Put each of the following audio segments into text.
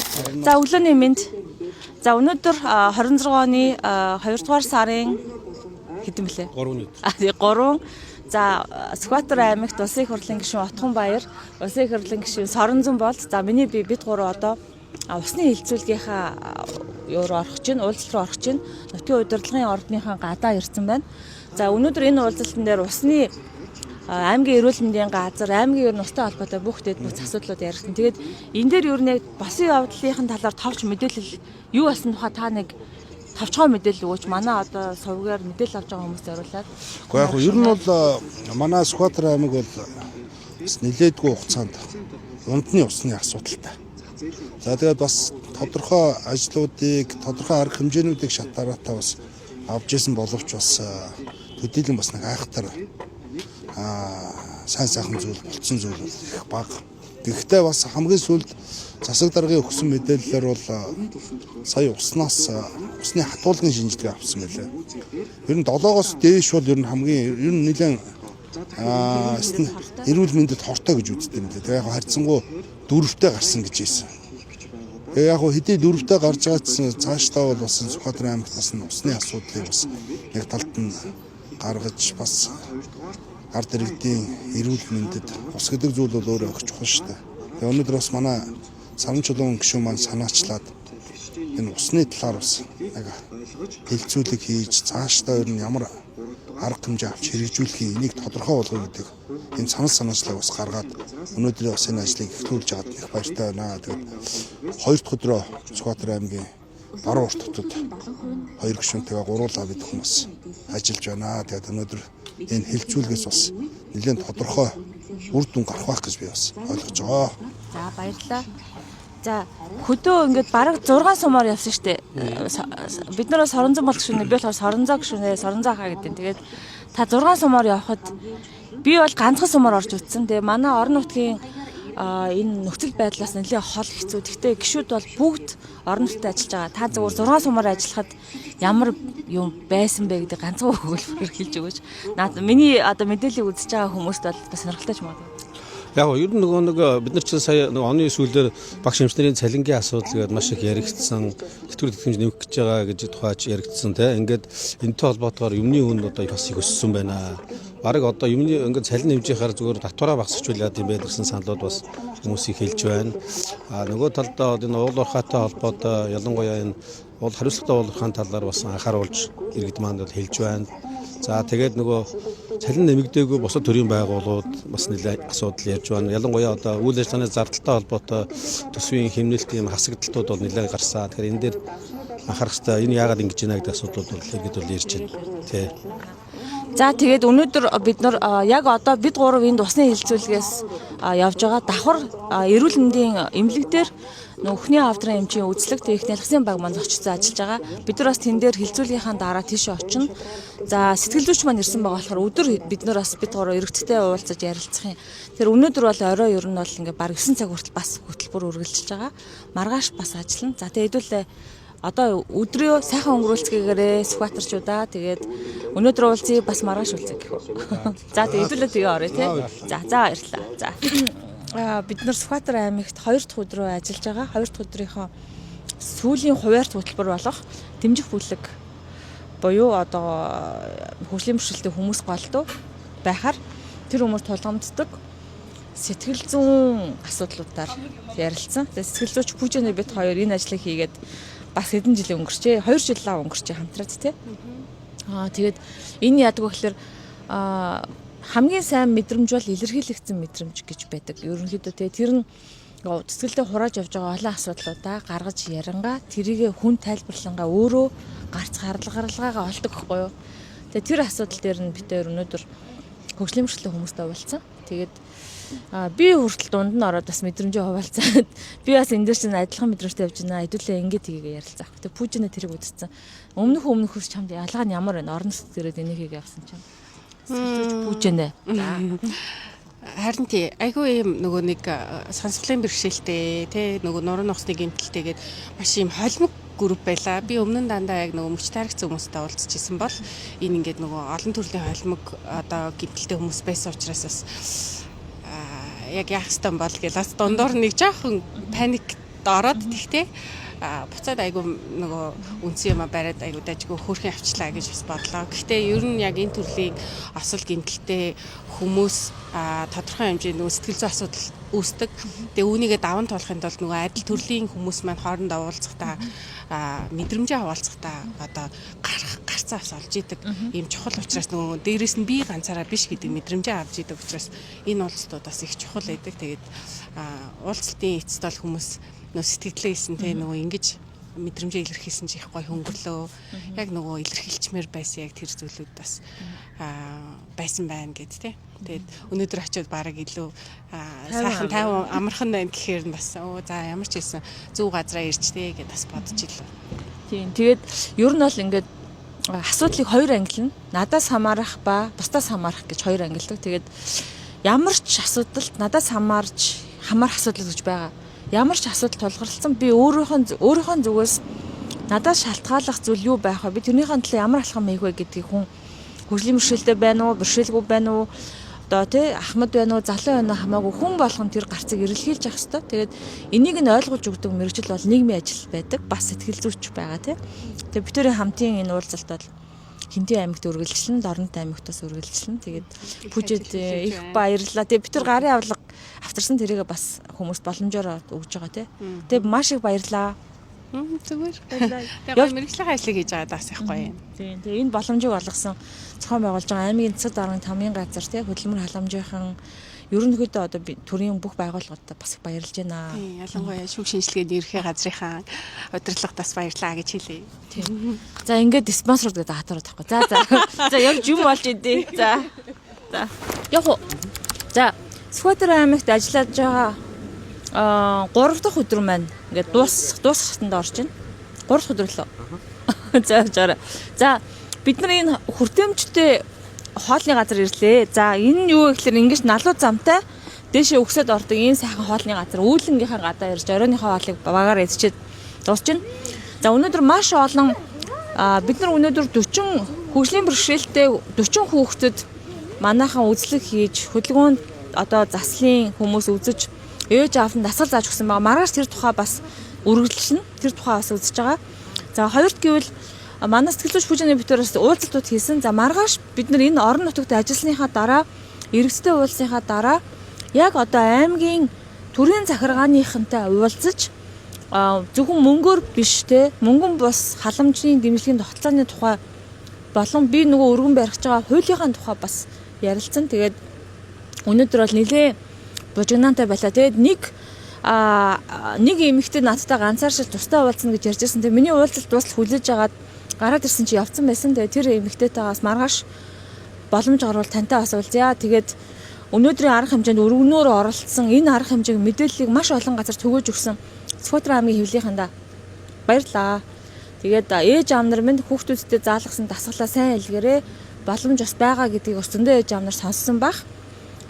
За, өглөөний мэнд. За, өнөөдөр 26 оны 2 дугаар сарын хэдэн бэлээ? 3 өдөр. А тий, 3. За, Сүхбаатар аймагт Улсын их хурлын гишүүн Отгон Баяр, Улсын их хурлын гишүүн Соронзон болд. За, миний би бид гурав одоо усны хилцүүлгийнхаа юу руу орох чинь, уулзалт руу орох чинь нутгийн удирдлагын ордныхаа гадаа ирсэн байна. За, өнөөдөр энэ уулзалтан дээр усны аймгийн эрүүл мэндийн газар, аймгийн ер нь устай холбоотой бүх дэд бүх асуудлууд яригдсан. Тэгээд энэ дээр ер нь яг босын явдлын талаар товч мэдээлэл юу болсон тухай та нэг товчхон мэдээлэл өгөөч. Манай одоо сувгаар мэдээлэл авч байгаа хүмүүст зориулаад. Гэхдээ яг ер нь бол манай Сүхбаатар аймаг бол бас нэлээдгүй хугацаанд ундны усны асуудалтай. За, тэгээд бас тодорхой ажлуудыг, тодорхой арга хэмжээнүүдийг шатаараатаа бас авч исэн боловч бас төдийлөн бас нэг айхтар сайн сайхан зүйл болцсон зүйл бол их бага. Гэхдээ бас хамгийн сүүлд засаг даргын өгсөн мэдээллээр бол сая уснаас усны хатуулгын шинжилгээ авсан байлаа. Ер нь 7-оос дээш бол ер нь хамгийн ер нь нэлээд эрүүл мэндэд хортой гэж үздэг юм лээ. Тэгээ яг харьцангуй дөрөвтэй гарсан гэж хэлсэн. Тэгээ яг хэдий дөрөвтэй гарч байгаа ч цаашдаа бол бас Сүхбаатар аймагт бас усны асуудлыг бас яг талд нь гаргаж, бас ард иргэдийн эрүүл мэндэд ус гэдэг зүйл бол өөрөө огч чухал шүү дээ. Тэгээ өнөөдөр бас манай Саран чулуун гишүүн маань санаачлаад энэ усны талаар бас яг хэлцүүлэг хийж, цаашдаа ер нь ямар арга хэмжээ авч хэрэгжүүлэхийг энийг тодорхой болгоё гэдэг энэ санал санаачлаг бас гаргаад өнөөдөр бас энэ ажлыг эхлүүлж аваад их баяртай байна. Тэгээд хоёр дахь өдрөө Сүхбаатар аймгийн баруун урт хотод хоёр гишүүнтэйгээ гуруулаа бид хүмүүс ажиллаж байна. Тэгээд өнөөдөр энэ хэлцүүлгээс бас нэлээд тодорхой үр дүн гарах байх гэж би бас ойлгож байгаа. За, баярлалаа. За, хөдөө ингээд бараг 6 сумаар явсан шүү дээ. Бид нараас Соронзон бол гишүүнээ, би болохоор Соронзоо гишүүнээ, Соронзоо хаа гэдэг. Тэгээд та 6 сумаар явхад би бол ганцхан сумаар орж утсан. Тэгээ манай орон нутгийн энэ нөхцөл байдлаас нэлээ хол хэцүү. Гэхдээ гişүүд бол бүгд орон нутгад ажиллаж байгаа. Та зөвхөн 6 сумаар ажиллахад ямар юм байсан бэ гэдэг ганцхан өгүүлбэр хэлж өгөөч. Наад миний одоо мэдээллийг үзэж байгаа хүмүүст бол бас сонирхолтой ч магадгүй. Яг гоо ер нь нөгөө нэг бид нар чинь сая нөгөө оны сүүлээр багш эмчнэрийн цалингийн асуудал гэдэг маш их яригдсан, тэтгэвэр тэтгэмж нэмэх гэж байгаа гэж тухайч яригдсан те. Ингээд энэтэй холбоотойгоор юмны үн одоо бас их өссөн байна. Бараг одоо юмны ингээд цалин нэмж яхаар зүгээр татвараа багасчулаад юм байна гэсэн саналууд бас хүмүүсийг хэлж байна. А нөгөө талдаа энэ уул уурхайтай холбоотой, ялангуяа энэ уул хариуцлагатай уул уурхайн талаар бас анхааруулж иргэд маань бол хэлж байна. За, тэгээд нөгөө цалин нэмэгдээгүй бусад төрлийн байгууллагууд бас нэлээд асуудал ярьж байна. Ялангуяа одоо үйл ажиллагааны зардалтай холбоотой төсвийн хэмнэлт ийм хасагдалтууд бол нэлээд гарсан. Тэгэхээр энэ дээр анхаарах хэрэгтэй. Энэ яагаад ингэж байна гэдэг асуудлууд бол иргэд бол ярьж байна. Тэ. За, тэгээд өнөөдөр бид нар яг одоо бид гурав энд усны хилцүүлгээс явж байгаа. Давхар эрүүл мэндийн эмнэлэг дээр нөхний авдрын эмчийн үзлэг тэг их нялхсын баг маань зочцсон ажиллаж байгаа. Бид нар бас тэн дээр хилцүүлгийнхаа дараа тийшээ очино. За, сэтгэл зүйч маань ирсэн байгаа болохоор өдөр бид нар бас бид гурав иргэдтэй уулзаж ярилцах юм. Тэр өнөөдөр бол орой ер нь бол ингээ баг 9 цаг хүртэл бас хөтөлбөр үргэлжилж байгаа. Маргааш бас ажиллана. За, тэгээд хэдүүлээ одоо өдрөө сайхан өнгөрүүлцгээгээрээ, Сүхбаатарчуудаа. Тэгээд өнөөдөр уулзъя, бас маргааш уулзъя гэх үү. За, тэгээд хэдүүлээ тэгээ орё тий. За за, баярлалаа. За, бид нар Сүхбаатар аймагт хоёр дахь өдрөө ажиллаж байгаа. Хоёр дахь өдрийнхөө сүүлийн хуваарьт хөтөлбөр болох дэмжих бүлэг буюу одоо хөгжлийн бэрхшээлтэй хүмүүс голдуу байхаар тэр хүмүүс тулгамддаг сэтгэл зүйн асуудлуудаар ярилцсан. Тэгээд сэтгэл зүйч Пүжэнэ бид хоёр энэ ажлыг хийгээд бас хэдэн жилийн өнгөрчээ. 2 жил лав өнгөрчээ хамтраад тий. Тэгээд энэ яадаг вэ гэхээр хамгийн сайн мэдрэмж бол илэрхийлэгдсэн мэдрэмж гэж байдаг. Ерөнхийдөө тий, тэр нь сэтгэлдээ хурааж явж байгаа олон асуудлуудаа гаргаж ярангаа тэрийг хүн тайлбарлангаа өөрөө гарц гаргалгаагаа олдог гэхгүй юу. Тэгээд тэр асуудал дээр нь бид хоёр өнөөдөр хөгжлийн бэрхшээлтэй хүмүүстэй уулзсан. Тэгээд би хүртэл дунд нь ороод бас мэдрэмжээ хуваалцаад, би бас энэ дээр чинь адилхан мэдрэмжтэй явж байна. Хэдүүлээ ингэ тгийгээ ярилцаах. Тэгээ Пүжинэ тэрийг үзсэн. Өмнөх өмнөхөөс чамд ялгаа нь ямар байна? Орон нутгад ирээд энийг хийгээ явсан чинь. Пүжинэ. За. Харин тий, айгүй юм нөгөө нэг сонсголын бэрхшээлтэй тий, нөгөө нуруу нухсны гэмтэлтэйгээд маш юм холимог групп байла. Би өмнө нь дандаа яг нөгөө мөч таарэгцэн хүмүүстэй уулзч исэн бол энэ ингээд нөгөө олон төрлийн холимог одоо гэмтэлтэй хүмүүс байсан учраас бас яг яах ёстой юм бол гээл бас дундуур нэг жоохон паник ороод тэгтээ буцаад айгүй нөгөө үндсэн юм бариад айгүй дажгүй хөөрхөн авчлаа гэж бас бодлоо. Гэхдээ ер нь яг энэ төрлийн осол гэмтэлтэй хүмүүс тодорхой хэмжээнд нөгөө сэтгэл зүйн асуудал үүсдэг. Тэгээ үүнийгээ даван туулахын тулд нөгөө адил төрлийн хүмүүс маань хоорондоо уулзахдаа мэдрэмжээ хаваалцахдаа одоо гарах гарцаа бас олж идэг ийм чухал учраас нөгөө дээрэс нь би ганцаараа биш гэдэг мэдрэмжээ авч идэг учраас энэ уулзалтууд бас их чухал байдаг. Тэгээд уулзалтын эцэст бол хүмүүс нөгөө сэтгэлдээ хийсэн те нөгөө ингэж мэдрэмжээ илэрхийлсэн чи их гоё хөнгөрлөө. Яг нөгөө илэрхийлчмээр байсан яг тэр зүйлүүд бас байсан байна гэд те. Тэгээд өнөөдөр очиод бараг илүү сайхан тайван амархан байна гэхээр нь бас оо за ямар ч хэлсэн зөв газараа ирчтэй гэд бас бодож илээ. Тийм. Тэгээд ер нь бол ингээд асуудлыг хоёр ангилна. Надаас хамаарах ба бусдаас хамаарах гэж хоёр ангилдаг. Тэгээд ямар ч асуудалд надаас хамаарч хамаарах асуудал гэж байгаа. Ямар ч асуудал тулгуурласан би өөрийнхөө зүгээс надаас шалтгааллах зүйл юу байх вэ? Би тэрнийхээ төлөө ямар алхам хийх вэ гэдгийг хүн хөгжлийн бэрхшээлтэй байна уу, бэрхшээлгүй байна уу? Одоо тий ахмад байна уу, залуу байна уу хамаагүй хүн болгон тэр гарцыг эрэлхийлж явах хэвээр. Тэгээд энийг нь ойлгож өгдөг мэргэжил бол нийгмийн ажил байдаг. Бас сэтгэл зүйч байгаа тий. Тэгээд бид хоёрын хамтын энэ уулзалт бол Хинтээ аймагт үргэлжлэн, Дорнот аймагт бас үргэлжлэн. Тэгээд Пүжид их баярлалаа. Тэгээд бид тэр гарын авлага авчирсан тэрийг бас хүмүүст боломжоор өгж байгаа тий. Тэгээд маш их баярлалаа. Зүгээр. Тэгээд мэргэжлийн ажлыг хийж байгаа даас их гоё юм. Тийм. Тэгээ энэ боломжийг олгосон зохион байгуулж байгаа аймгийн засаг даргын тамгийн газар тий хөдөлмөр халамжийнхан ерөнхийдөө одоо төрийн бүх байгууллагуудад бас их баярлж байна. Тийм. Ялангуяа шүүх шинжилгээний ерхий газрынхаа удирдлагад бас баярлалаа гэж хэлье. Тийм. За ингээд спонсорууд гэдэг хатараад байхгүй. За за. За явж юм болж идэе. За. За. Яг уу. За Сүхбаатар аймагт ажиллаж байгаа 3 дахь өдөр маань ингээд дуусах хатанд орж байна. 3 дахь өдөр лөө. За жаараа. За бид нар энэ хүртээмжтэй хоолны газар ирлээ. За энэ нь юу вэ гэхээр ингэж налуу замтай дээшээ өгсөд ордог ийм сайхан хоолны газар үүлэнгийнхаа гадаа ирж оройныхоо хоолыг багаараа идчихэд дуусчихна. За өнөөдөр маш олон бид нар өнөөдөр 40 хөгжлийн бэрхшээлтэй 40 хүүхдэд манайхан үзлэг хийж хөдөлгөөнд одоо заслын хүмүүс үзэж ээж аав нь дасгал зааж өгсөн байгаа. Маргааш тэр тухай бас үргэлжлэнэ. Тэр тухай бас үзэж байгаа. За хоёрт гэвэл манай сэтгэл зүйч Пүжины битүүрээс уулзалтууд хийсэн. За маргааш бид нар энэ орон нутагт ажилласныхаа дараа иргэдтэй уулзсныхаа дараа яг одоо аймгийн төрийн захиргааныхантай уулзаж зөвхөн мөнгөөр биш те мөнгөн бус халамжийн дэмжлэгийн тогтолцооны тухай болон би нөгөө өргөн барих байгаа хуулийнхаа тухай бас ярилцсан. Тэгээд өнөөдөр бол нэлээ бужигнаантай байлаа. Тэгээд нэг эмэгтэй надтай ганцааршил тустай уулзна гэж ярьжсэн. Тэгээд миний уулзалт дуусал хүлээж агаад гараад ирсэн чи явцсан байсан. Тэгээд тэр эмэгтэйтэйгээс маргааш боломж гарвал тантай бас уулзъя. Тэгээд өнөөдрийн арга хэмжээнд өргөнөөр оролцсон энэ арга хэмжээг мэдээллийг маш олон газар түгээж өгсөн Сүхбаатар аймгийн хэвлэлийнхэндээ баярлалаа. Тэгээд ээж аав нар минь хүүхдүүдтэй заалгасан дасгалаа сайн илгээрээ боломж бас байгаа гэдгийг бас зөндөө ээж аав нар сонссон байх.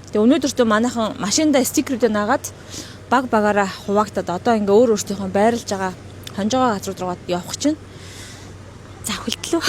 Тэгээ өнөөдөртөө манайхан машиндаа стикерүүдээ наагаад баг багаараа хуваагдаад одоо ингээ өөр өөртөөхөө байрлаж байгаа хонжоогоо газрууд руу явах чинь. За хөлтлөө.